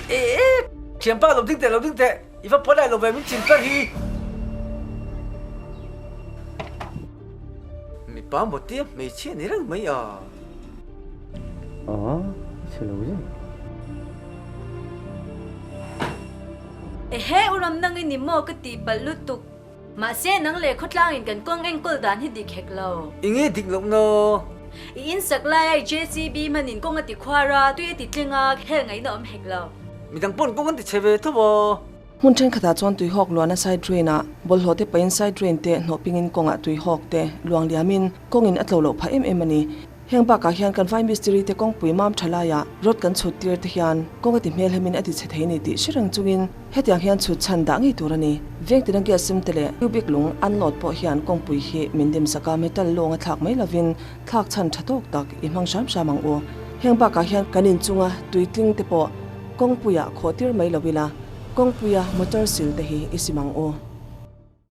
E thianpa lo ding teh lo ding teh i va pawl ai lo ve min chin per hi. Mipa maw tia hmeichhia ni reng mai a. A chhe lo zet. Ehe u ram nang i ni maw ka tih palh lutuk. Mahse nang leh khawtlang in kan kawng enkawl dan hi dik hek lo. I nge dik loh na? I in sak lai a i JCB hman in kawng a ti khuar a, tui a ti tling a, hel ngaihna awm hek lo. Midang pawn kawng an ti chhe ve tho a. Hmun thenkhatah chuan tuihawk luahna side drain ah bawlhhlawh te pahin side drain te hnawh pingin kawngah tuihawk te luang liamin kawngin a tlo loh phah em em a ni. Heng bakah hian kan vai mistiri te kawngpui mam tha laiah rod kan chhut tir te hian kawng a ti hmel hemin a ti chhe thei ni tih hre reng chungin hetiang hian chhut chhan dah ngei tur a ni. Veng tina gas sem te leh cubic lung unload pawh hian kawngpui hi min dim sak a, metal lawng a thlak mai lovin thlak chhan tha tawk tak i hmang hram hram ang u. Heng bakah hian kan inchunga tuitling te pawh kawngpuiah khawh tir mai lo ila kawngpuia motor sil te hi i sim ang u.